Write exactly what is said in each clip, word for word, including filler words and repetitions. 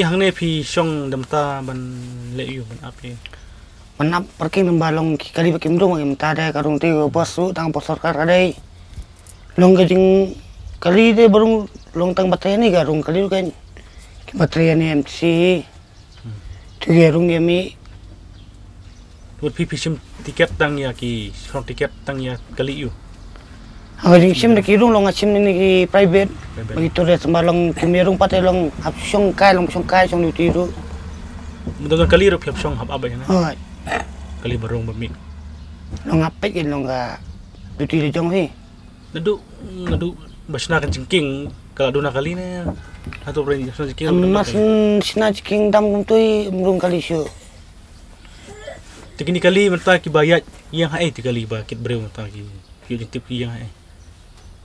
Hangne phi shong da mynta ban leh ïu ban ap ïa. Ban ap parking namar ba long ki kali ba kim rung, ba kim ta da ka rung te ka bos ruh tang por sorkar ka dei. Long ka jingkali dei ba rung long tang battery ne ka rung kali ruh kan. Ki battery ne M T C. Tu ki rung ïa mi. Wat phi phi shim tiket tang ïa ki, shong tiket tang ïa kali ïu. Ha ka jingshim da ki rung long nga shim ne ki private. Private. Bagi tu dei sembah long kim ïa rung pat long hap shong kai, long shong kai shong duty ruh. Mynta kali ruh phi hap shong hap ap ïa ne. Hoi. Kali ba rung ba mih. Long hap peit long ka duty da jong phi. Naduh, naduh ba shna ka jingkieng ka la duna kali ne. Hato pyrshah shna jingkieng. Em, ruh mas duna kali. Shna jingkieng dam kumtui mrung kali shu. Te kine kali mynta ki ba ïaid ïeng ha ei, te kali ba kit briew mynta ki ïoh jingtip ki ïeng ha ei.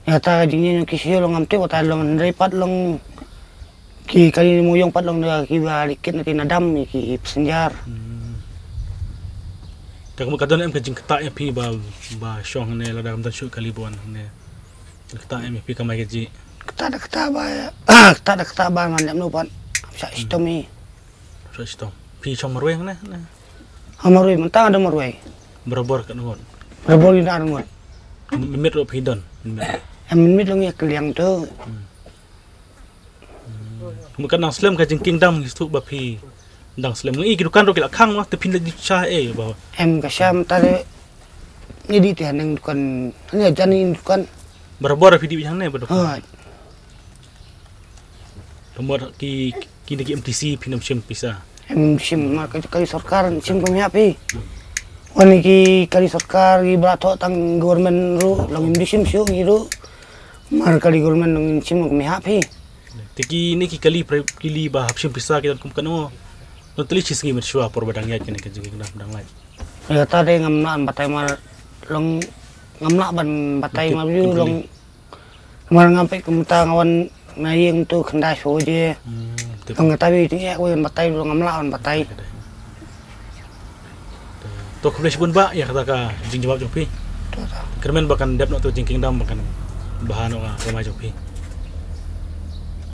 Ïa ta ka jingïeng ki shu long ngam tip, ta long hynrei pat long ki kali muyong pat long da ki ba likit na ki na dam ki passenger. Hmm. Te ka mut ka don em ka jingktah ïa phi ba, ba shong ne lada kam don shuh kali ba wan ne. Jingktah em ïa phi kamai kajih. Ktah da ktah ba, ktah da ktah ba man lem no pat. Sa shitom i. Sa shitom. Phi shong marwei ne, ne. Ha marwei, mynta da marwei. Barabor ka ngot. Barabor ina ngot. Mynmiet ruh phi don. Mynmiet. Em mynmiet long ïa ka liang tu. Hmm. Mut ka dang slem ka jingkieng dam ngi shu ba phi dang slem. Ngi ki dukan ruh ki la khang ma te phin la ju sha ei ba. Em ka sham ta le ngi di te haneng dukan, haneng jan ngi dukan. Barabor phi di biang ne ba dukan. Ha. Namar ki, kine ki M T C phin ym shim pisa. Em shim ma ka, ka sorkar shim kum ïa phi. Wan ki kali sorkar ki ba thoh tang government ruh long im di shim shuh ngi ruh. Mar kali government long im shim kum ïa phi. Te kine ki kali pre-, kali ba hap shim pisa ki don kum kano. Don tylli shi sngi mynshuwa por ba dang ïaid kine ki jingkieng dam dang lait. Ïa ta dei ngam lah ban batai mar long ngam lah ban batai mar ïu long. Mar ngam peit kumta nga wan na ïing tu khyndai shu je. Hmm, tip. Tang kata bi ting ek wan batai, ngam lah wan batai. To khublei shibun bah ïa kata ka jingjawab jong phi. To, to. Kyrmen ba kan dep noh tu jingkieng dam ba kan bha noh ka kamai jong phi.